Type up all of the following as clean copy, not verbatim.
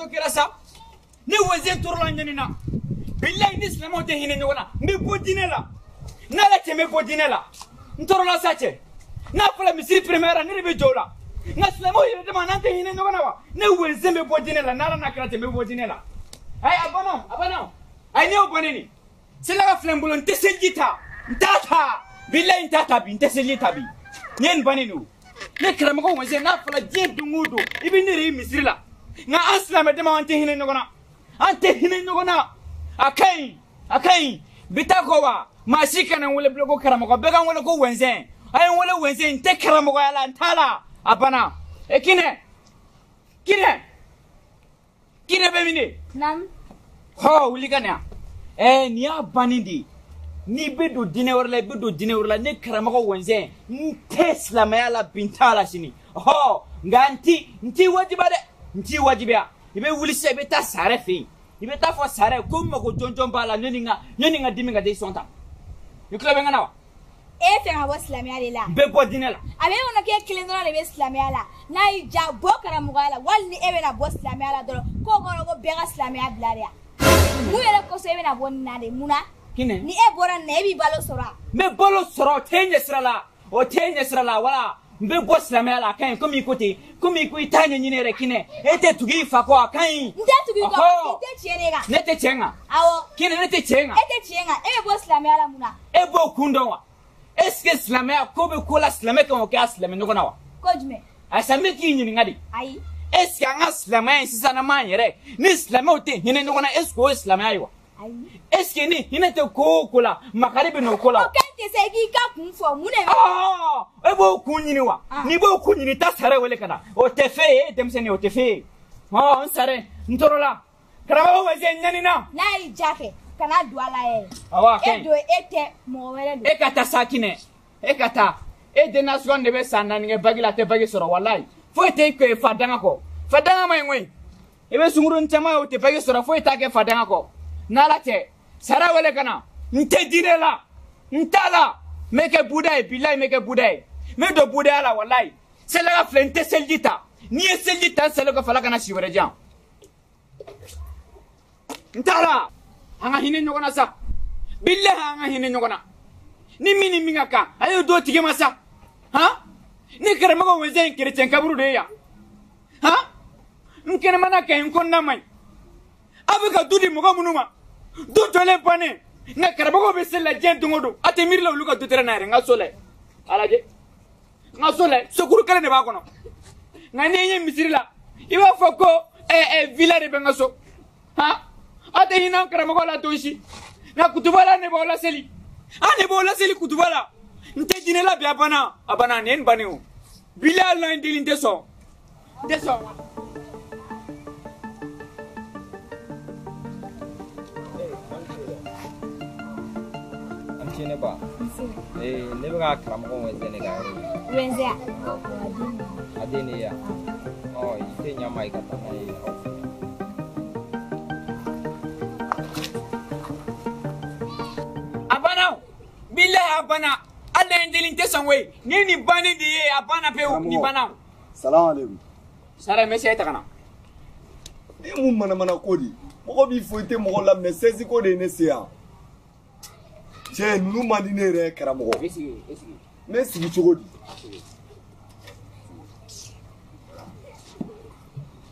dɔ kɛra sa. Ne wɛnzɛn tɔɔrɔla ɲani na. Bilayi ni silamɛw tɛ hinɛ ɲɔgɔn na. N bɛ bɔ diinɛ la. N'ala cɛ n bɛ bɔ diinɛ la. N tɔɔrɔla sa cɛ. N'a fɔra misiri première ne de bɛ jɔ o la. Nka silamɛw yɛrɛ dama n'an tɛ hinɛ ɲɔgɔn na wa? Ne wɛnzɛn bɛ bɔ diinɛ la n'ala n'a kɛra cɛ n bɛ bɔ diinɛ la. Ayi a banna a banna. Ayi ne y'o bannen de. Selaka filɛ n bolo n tɛ seliji ta. N t'a ta. Bilayi n t'a ta bi n tɛ seliji ta bi. Nin ye nin bannen de ye o. Ne karamɔgɔ wɛnzɛn n'a fɔra diɲɛ don o don i bɛ ne yɛrɛ ye misiri la. Nka an silamɛ dama an tɛ hinɛ ɲɔgɔn na. An tɛ hinɛ ɲɔgɔn na. A ka ɲi a ka ɲi bi taa kɔ wa maa si kana n wele bilen ko karamɔgɔ bɛɛ ka n wele ko wɛnzɛn. A ye n wele wɛnzɛn n tɛ karamɔgɔya la n t'a la a banna. E kinɛ kinɛ kinɛ bɛ min de? Naamu. Hɔ wuli ka na yan. Nin y'a bannen de ye. N'i bɛ don diinɛ wɛrɛ la i bɛ don diinɛ wɛrɛ la ne karamɔgɔ wɛnzɛn n tɛ silamɛya la bi n t'a la sini. Hɔ nka n t'i wajibiya dɛ n t'i wajibiya. I bɛ wuli sisan i bɛ taa Sare fɛ yen. I bɛ taa fɔ Sare ko n mago jɔnjɔn b'a la ne ni n ka dimi ka den sɔn ta. I tulo bɛ n ka na wa? E fɛ ka bɔ silamɛya de la. N bɛ bɔ diinɛ la. A bɛ e kɔnɔ k'e kelen dɔrɔn de bɛ silamɛya la. N'a y'i ja bɔ karamɔgɔya la wali ni e bɛna bɔ silamɛya la dɔrɔn k'o kɔrɔ ko bɛɛ ka silamɛya bila de ya. Mun yɛrɛ kosɔn e bɛna bɔ nin na de mun na? Kinɛ. Ni e bɔra nin na e b'i balo sɔrɔ wa? N bɛ balo sɔrɔ o t'e ɲɛ sira la. O t'e ɲɛ sira la wala. N bɛ bɔ silamɛya la a ka ɲi komi i ko ten komi i ko i t'a ɲɛɲini yɛrɛ kinɛ e tɛ tugu i fa kɔ a ka ɲi. N tɛ tugu i kɔ parce que i tɛ tiɲɛ de kan. Ne tɛ tiɲɛ kan. Awɔ. Kinɛ ne tɛ tiɲɛ kan. E tɛ tiɲɛ kan e bɛ bɔ silamɛya la mun na? E b'o kun dɔn wa? Est ce que silamɛya ko bɛ ko la silamɛ kan o kɛ a silamɛ ɲɔgɔn na wa? Ko jumɛn? Ayisa n bɛ k'i ɲininka de. Ayi. Est ce que an ka silamɛya in sisan n'an m'an yɛrɛ ni silamɛw tɛ hinɛ ɲɔgɔn na est ce que o ye silamɛya ye wa? Ayi. Est ce que ni hinɛ tɛ ko o ko la makari bɛ n'o ko la wa? O kan tɛ se i k'i ka kun fɔ mun de bɛ. E b'o kun ɲini wa? N'i b'o kun ɲini taa Sare wele ka na. O tɛ f'e ye e ye denmisɛnnin ye o tɛ f'e ye. N Sare n tɔɔrɔla. Karamɔgɔ wɛnzɛn ɲani na. N'a y'i ja kɛ kana don a la yɛrɛ. Awɔ a ka ɲi. E don e tɛ mɔgɔ wɛrɛ don. E ka taa sa kinɛ. E ka taa. E den nasɔngɔ de bɛ san 4 kɛ bagi la a tɛ bagi sɔrɔ walayi. Foyi tɛ e fa danga kɔ. Fa danga ma ɲi koyi. I bɛ sunkurunin caman ye o tɛ bagi sɔrɔ foyi t'a kɛ fa danga kɔ. N'ala cɛ Sara wele ka na. N tɛ diinɛ la. N t'a la. N bɛ kɛ buda ye bilayi n bɛ kɛ buda ye. N bɛ don budaya la walayi. Selaka filɛ n tɛ seliji ta. N'i ye seliji ta n selen kɔfɛ Ala kana si wɛrɛ di yan. N t'a la. An ka hinɛ ɲɔgɔn na sa. Bilahi an ka hinɛ ɲɔgɔn na. Ni min ni min ka kan a y'o d'o tigi ma sa. Han? Ni karamɔgɔ wɛnzɛn ye kerecɛn kaburu de ye yan. Han? N kɛnɛmana ka ɲi n kɔnɔna man ɲi. A bɛ ka du di mɔgɔ minnu ma. Du jɔlen bannen. Nka karamɔgɔw bɛ seli la diɲɛ don o don. A tɛ miiri la olu ka du tɛrɛn na yɛrɛ. N ka so lajɛ. A lajɛ. N ka so lajɛ. Sokuru kelen de b'a kɔnɔ. Nka n'i ye misiri la, i b'a fɔ ko villa de bɛ n ka so. Han? Aw tɛ hinɛ an karamɔgɔw la don si. Nka kutuba la ne b'aw laseli. An de b'aw laseli kutuba la. N tɛ diinɛ la bi a banna. A banna nin ye nin bannen o. Bilahi hali n'an ye deli n tɛ sɔn. N tɛ sɔn. Ne ba. Ne bɛ ka karamɔgɔ wɛnzɛn de ka yɔrɔ ye. Wɛnzɛn? A den de ye yan. Ɔ i tɛ ɲa ma i ka taa n'a ye aw fɛ. A banna o. Bilahi a banna. Hali n'an ye deli n tɛ sɔn koyi. Nin ye nin bannen de ye a banna pewu nin banna o. Salamu aleykum. Sara n bɛ se e ta ka na. E mun manamana ko de? Mɔgɔ b'i fo i tɛ mɔgɔ laminɛ sɛzi ko de ye ne se yan. Cɛ ninnu man di ne yɛrɛ ye karamɔgɔ. E sigi e sigi. N bɛ sigi cogo di?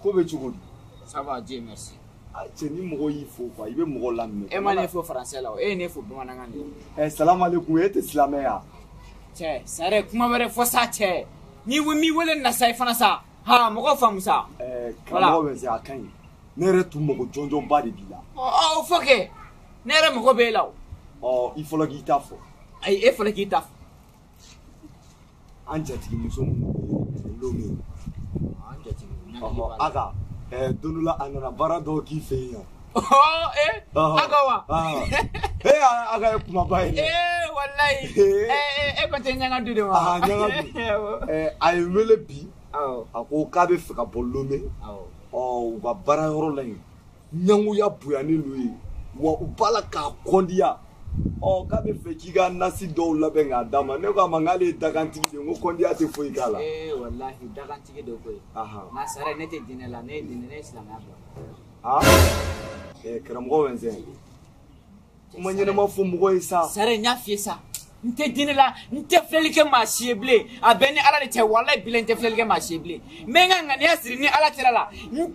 Ko bɛ cogo di? Ça va Dieu merci. A cɛ ni mɔgɔ y'i fo quoi i bɛ mɔgɔ laminɛ. E ma ne fo français la o e ye ne fo bamanankan de la. Salamu aleykum e tɛ silamɛ ya? Cɛ Sare kuma wɛrɛ fɔ sa cɛ. N'i m'i wele nin na sa i fana sa. Ha mɔgɔ faamu sa. Karamɔgɔ bɛ se a ka ɲi. Ne yɛrɛ tun mago jɔnjɔnba de b'i la. Ɔ o fɔ kɛ. Ne yɛrɛ mago b'e la o. Ɔ i fɔlɔ k'i ta fɔ. Ayi e fɔlɔ k'i ta fɔ. An jatigimuso minnu bɛ Lome. An jatigi. Ɔhɔ Aga don dɔ la a nana baara dɔw k'i fɛ yen yan. Aga wa. Aga ye kumaba ye dɛ. Walayi. E ko tɛ ɲaga du de ma. Ɲaga du. A ye n wele bi. A ko k'a bɛ fɛ ka bɔ Lome. Ɔ u ka baara yɔrɔ la yen. Ɲangoya bonyanen don yen. Wa u b'a la k'a kɔndiya. Ɔ k'a bɛ fɛ k'i ka nasi dɔw labɛn k'a d'a ma. Ne ko a ma k'ale ye dakantigi de ye, n ko kɔndiya tɛ foyi k'a la. Ee walahi dakantigi de koyi. Nka Sare ne tɛ diinɛ la, ne ye diinɛ, ne ye silamɛya bila. Aa karamɔgɔ Wɛnzɛn, kuma ɲɛnama fɔ mɔgɔ ye sa. Sare n y'a f'i ye sa. N tɛ diinɛ la, n tɛ filɛli kɛ maa si ye bilen. A bɛɛ ni Ala de cɛ, walahi bilen n tɛ filɛli kɛ maa si ye bilen. N bɛ n ka ŋaniya siri ni Ala cɛla la, n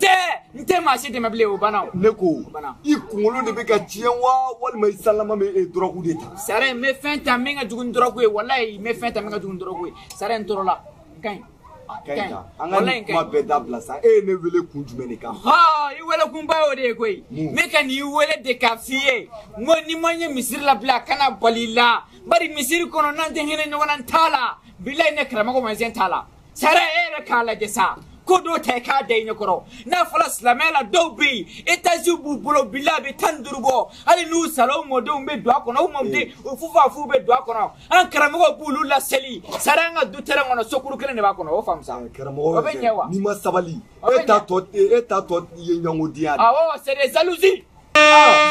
tɛ maa si dɛmɛ bilen, o banna o. Ne ko i kunkolo de bɛ ka tiɲɛ wa walima i salama bɛ dɔrɔgu de ta? Sare n bɛ fɛn ta min ka jugu ni dɔrɔgu ye, walahi n bɛ fɛn ta min ka jugu ni dɔrɔgu ye. Sare n tɔɔrɔla, n ka ɲi. A ka ɲi tan, an ka nin kuma bɛɛ dabila sa. E ye ne wele kun jumɛn de kama? I wele kunba y'o de ye koyi. Ne ka n'i wele de k'a f'i ye, n ko n'i ma n ye misiri la bilen a kana bali i la. Bari misiri kɔnɔ n'an tɛ hinɛ ɲɔgɔn na n t'a la. Bilayi ne karamɔgɔ Wɛnzɛn t'a la. Sare e yɛrɛ k'a lajɛ sa. Ko dɔw ta i k'a da i ɲɛkɔrɔ. N'a fɔra silamɛya la dɔw bɛ yen étage b'u bolo bilayi a bɛ 15 bɔ. Hali n'u sara u mɔdenw bɛ don a kɔnɔ, u mɔden u fufafuw bɛ don a kɔnɔ. An karamɔgɔw b'olu laseli. Sare an ka du terrain kɔnɔ sokuru kelen de b'a kɔnɔ, o faamu sa. Karamɔgɔ Wɛnzɛn, n'i ma sabali e ta tɔ ye ɲɔgɔndenya de. Awɔ, c'est des jalousies.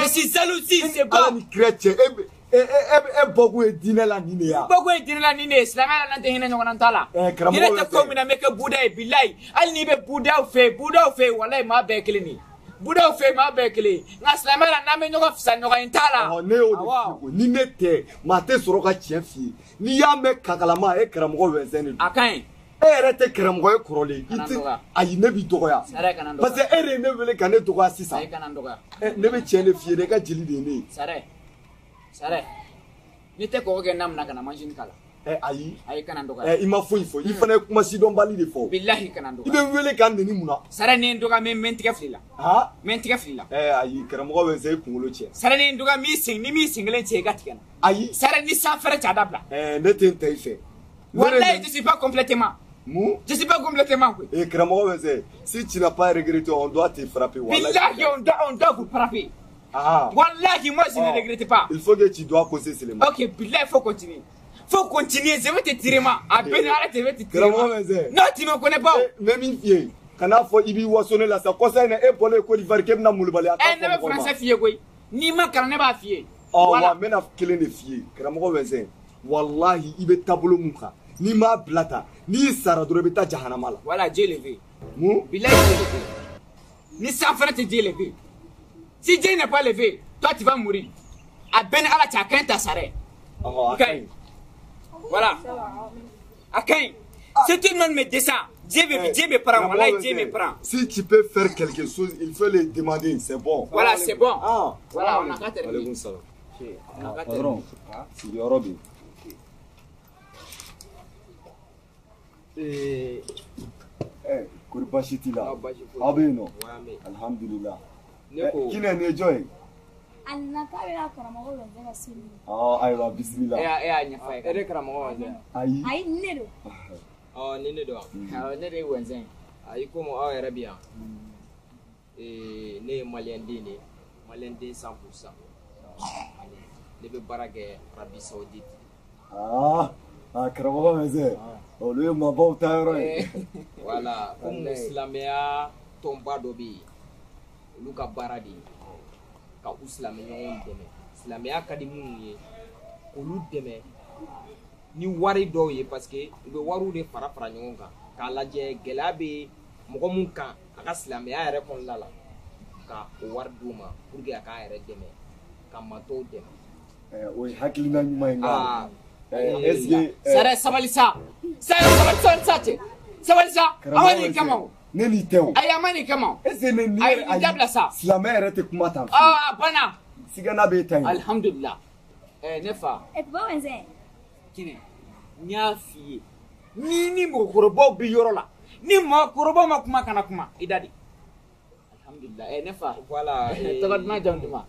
Je suis jalousie, c'est bon. Ala ni kira cɛ, e bɔkun ye diinɛ la nin de ye wa? Bɔkun ye diinɛ la nin de ye, silamɛya la n'an tɛ hinɛ ɲɔgɔn na n t'a la. Hinɛ tɛ ko min na n bɛ kɛ buda ye bilayi. Hali n'i bɛ budaw fɛ yen, walayi maa bɛɛ ye kelen de ye. Budaw fɛ yen maa bɛɛ ye kelen ye. Nka silamɛya la n'an bɛ ɲɔgɔn fisa ɲɔgɔn ye n t'a la. Ne y'o de f'i ye koyi, ni ne tɛ maa tɛ sɔrɔ ka tiɲɛ f'i ye. N'i y'a mɛn kakalama e karamɔgɔ Wɛnzɛn de don. A ka ɲi. E yɛrɛ tɛ karamɔgɔ ye kɔrɔlen. I tɛ ayi ne b'i dɔgɔya. Parce que e de ye ne wele ka ne dɔgɔya sisan. Ayi kana n dɔgɔya. Ne bɛ tiɲɛ de f'i ye dɛ, i ka jeli de ye ne ye. Sare. Sare, n'i tɛ kɔgɔ kɛ na min na ka na mansin k'a la. Ayi. Ayi kana n dɔgɔya. I ma foyi fɔ, i fana ye kuma sidɔnbali de fɔ. Bilahi kana n dɔgɔya. I bɛ n wele ka n nɛni mun na? Sare ni n dɔgɔya n bɛ n tigɛ fili la. N bɛ n tigɛ fili la. Ayi karamɔgɔ Wɛnzɛn i kunkolo cɛ. Sare ni n dɔgɔya n b'i sen kelen cɛ i ka tigɛ n na. Ayi. Sare ni san fɛrɛ cɛ a dabila. Ne tɛ n ta i fɛ. Walahi je suis pas complètement. Mou? Je suis pas complètement quoi. Et karamɔgɔ Wɛnzɛn, si tu n'as pas regretté, on doit te frapper. Bilahi on doit vous frapper. Ah. Wallahi, moi je ne regrette pas. Il faut que tu dois causer seulement. Ok, là il faut continuer. Faut continuer, je vais te tirer ma. À peine arrête, je vais te tirer. Non, tu me connais pas. Même une fille, quand on faut ibi wasonner là, ça concerne un bolé Côte d'Ivoire qui n'a moulbalé. Eh, ne me français fille quoi. Ni ma karane ba fille. Oh, wa mena kelen de fille. Karamɔgɔ Wɛnzɛn, wallahi i bɛ taabolo mun kan, n'i m'a bila tan, n'i sara dɔrɔn i bɛ taa jahanama la. Voilà, Dieu le veut. Mun? Bilahi Dieu le veut. Ni san fana tɛ Dieu le veut. Si Dieu n'est pas levé, toi tu vas mourir. À Ben Allah, tu as qu'un ta saré. Ok. Voilà. Ok. Si tout le monde me descend, Dieu me prend. Voilà, Dieu me prend. Si tu peux faire quelque chose, il faut le demander, c'est bon. Voilà, c'est bon. Ah. Voilà, on a qu'à terminer. Patron, sigiyɔrɔ bɛ yen. Kori baasi t'i la? Aw bɛ yen nɔ? Alhamdulillah. Kinɛ nin ye jɔn ye? A nana k'a bɛna karamɔgɔ Wɛnzɛn ka seli. Ayiwa bisimila. E y'a ɲɛfɔ a ye. E de karamɔgɔ Wɛnzɛn? Ayi. Ayi ne don. Ni ne don wa? Awɔ ne de ye Wɛnzɛn ye. Ayi komi aw yɛrɛ bɛ yan. Ne ye maliyɛn den de ye. Maliyɛn den 100%. Ne bɛ baara kɛ Arabie Saoudite. Karamɔgɔ Wɛnzɛn, olu ye maabaw ta yɔrɔ ye. Voilà, komi silamɛya tɔnba dɔ bɛ yen. Olu ka baara de ye ka u silamɛɲɔgɔnw dɛmɛ. Silamɛya ka di minnu ye k'olu dɛmɛ ni wari dɔw ye parce que u bɛ wariw de fara fara ɲɔgɔn kan k'a lajɛ gɛlɛya bɛ mɔgɔ mun kan a ka silamɛya yɛrɛ kɔnɔna la ka o wari d'u ma pour que a k'a yɛrɛ dɛmɛ ka matɔw dɛmɛ. O ye hakilina ɲuman ye nka est-ce que. Sare sabali sa. Sare sabali sa cɛ. Sabali sa. A ma nin kama o. Ne n'i tɛ o. Ayi a ma nin kama o. Est-ce que ne ni ayi nin dabila sa. Silamɛ yɛrɛ tɛ kuma tan. A banna. Sigana b'e ta yen. Alihamudulila. Ne fa. Papa Wɛnzɛn. Kinɛ, n y'a f'i ye. Ni ni mɔgɔkɔrɔbaw bɛ yɔrɔ la, ni mɔgɔkɔrɔbaw ma kuma kana kuma, i da de. Alihamudulila. Ne fa. Voilà. Tɔgɔ duman jamu duman?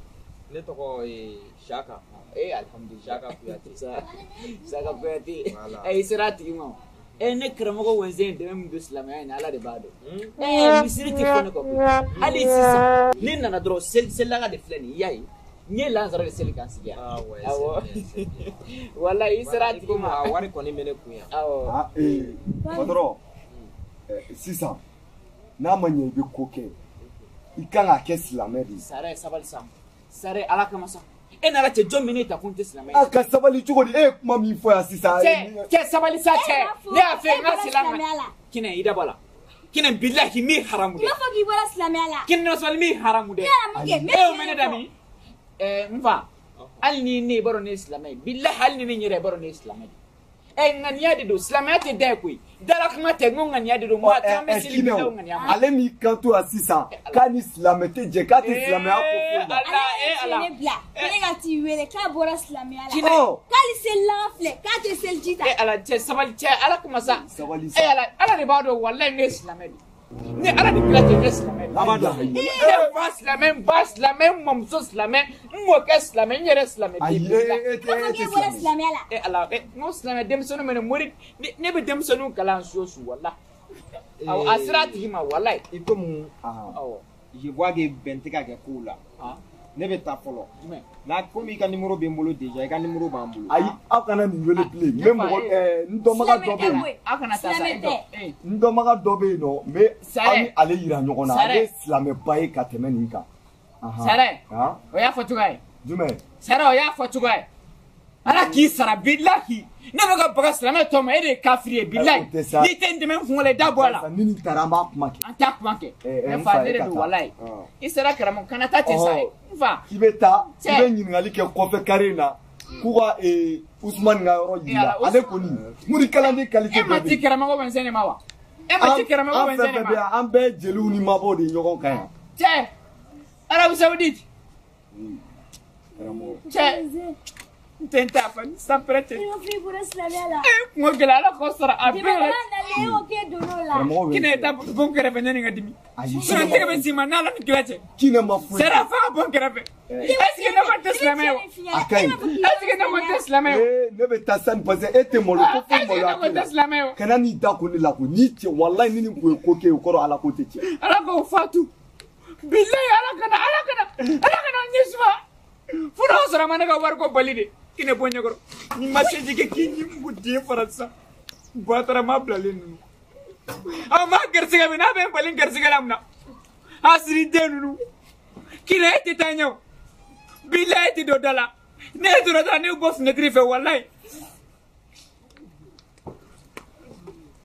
Ne tɔgɔ Siaka. Alihamudulila. Siaka Kuyate. Siaka Kuyate. I sera a tigi ma o. Ne karamɔgɔ Wɛnzɛn dɛmɛ min don silamɛya in na Ala de b'a dɔn. Misiri tɛ fɔ ne kɔ koyi. Hali sisan ne nana dɔrɔn selidaga de filɛ nin ye i y'a ye. N ye lansara de seli k'an sigi yan. Awɔ. Walayi i sera a tigi ma. A wari kɔni bɛ ne kun yan. Awɔ. Patron, sisan n'a ma ɲɛ i bɛ ko kɛ, i kan k'a kɛ silamɛ de ye. Sare sabali sa. Sare Ala kama sa. E n'Ala cɛ jɔn bɛ ne ta ko n tɛ silamɛ ye. A ka sabali cogo di e ye kuma min fɔ yan sisan. Cɛ sabali sa cɛ. Ne y'a fɛ n ka silamɛ la. Kinɛ i da bɔ a la. Kinɛ bilahi min haramu dɛ. I b'a fɔ k'i bɔra silamɛya la. Kinɛ nasɔli min haramu dɛ. Ne haramu kɛ. E y'o mɛn ne da min? N fa hali ni ne i b'a dɔn ne ye silamɛ ye bilahi hali ni ne yɛrɛ i b'a dɔn ne ye silamɛ de ye. Ŋaniya de don silamɛya tɛ da ye koyi dala kuma tɛ n ko ŋaniya de don maa caman bɛ seli bi ŋaniya ma. Ale m'i kanto yan sisan k'a ni silamɛ tɛ jɛ k'a tɛ silamɛya ko foyi la. Ale ye ne bila ko ne ka t'i wele k'a bɔra silamɛya la. K'ale selilaka filɛ k'a tɛ seliji ta. Ala cɛ sabali cɛ Ala kuma sa. Sabali sa. Ala Ala de b'a dɔn walayi ne ye silamɛ de ye. Ne Ala de kira cɛ ne ye silamɛ de ye. Ne fa silamɛ n ba silamɛ n mɔmuso silamɛ n mɔkɛ silamɛ n yɛrɛ silamɛ. Ayi e tɛ silamɛya la. Ala n ko silamɛ denmisɛnninw bɛ ne mori ne bɛ denmisɛnninw kalan su o su walayi. Awɔ a sera a tigi ma walayi. I komi je vois que bɛn tɛ ka kɛ kow la. Ne bɛ taa fɔlɔ. N'a komi i ka numéro bɛ n bolo déjà i ka numéro b'an bolo. Ayi aw kana nin wele bilen n bɛ mɔgɔ n dɔnbaga dɔ bɛ yen. Aw kana taa sa n dɔnbaga dɔ bɛ yen nɔ n bɛ aw ni ale yira ɲɔgɔn na ale ye silamɛba ye ka tɛmɛ nin kan. Sarɛ o y'a fɔ cogoya ye. Jumɛn. Sarɛ o y'a fɔ cogoya ye. Ala k'i sara bilahi ne bɛ ka baga silamɛ tɔ ma e de ye kafiri ye bilahi n'i tɛ n dɛmɛ n kunkolo i da bɔ a la. Ni nin taara an b'a kuma kɛ. An t'a kuma kɛ. Ne fa ne de don walayi. I sera karamɔgɔ kana taa ten sa n fa. I bɛ taa i bɛ ɲininkali kɛ kɔfɛ kare in na k'u ka Usumani ka yɔrɔ yira ale kɔni muri kalanden qualité bɛɛ bɛ yen. E ma ci karamɔgɔ bɛ n sɛnɛ ma wa? E ma ci karamɔgɔ bɛ n sɛnɛ ma? An bɛɛ ye jeliw ni mabɔw de ye ɲɔgɔn kan yan. Cɛ Arabie Saoudite. Cɛ. N tɛ n t'a fɛ sanpɛrɛ tɛ. I ko f'i bɔra silamɛya la. Kungo gɛlɛya Ala k'o sara a bɛɛ. Jamana nalen e ko k'e donn'o la. Kinɛ taa bɔ n kɛrɛfɛ ne ni ka dimi. Sinon n tɛgɛ bɛ s'i ma n'Ala ni kira cɛ. Kinɛ ma foyi. Sara f'a ka bɔ n kɛrɛfɛ. Est-ce que ne kɔni tɛ silamɛ ye wa? A ka ɲi. Est-ce que ne kɔni tɛ silamɛ ye wa? Ne bɛ taa sani parce que e tɛ malo ko fo maloya Est-ce que ne kɔni tɛ silamɛ ye wa? Kana n'i da ko ne la ko n'i cɛ walayi ni nin kun ye ko kɛ o kɔrɔ Ala ko tɛ tiɲɛ. Ala k'o fatu. Bilayi Ala kana Ala kana Ala kana n ɲɛ suma. Fo n'a sɔrɔ a ma ne ka wari ko bali de. Kinɛ bɔ ɲɛkɔrɔ. Ni ma seji kɛ k'i ni mugu den fara sisan. Batara ma bilalen ninnu. Aw ma garisigɛ min n'a bɛ n bali n garisigɛ la mun na? A siri den ninnu. Kinɛ e tɛ taa ɲɛ o. Bilayi e tɛ don da la. Ne donna da la ne bɛ bɔ fenêtre fɛ walayi.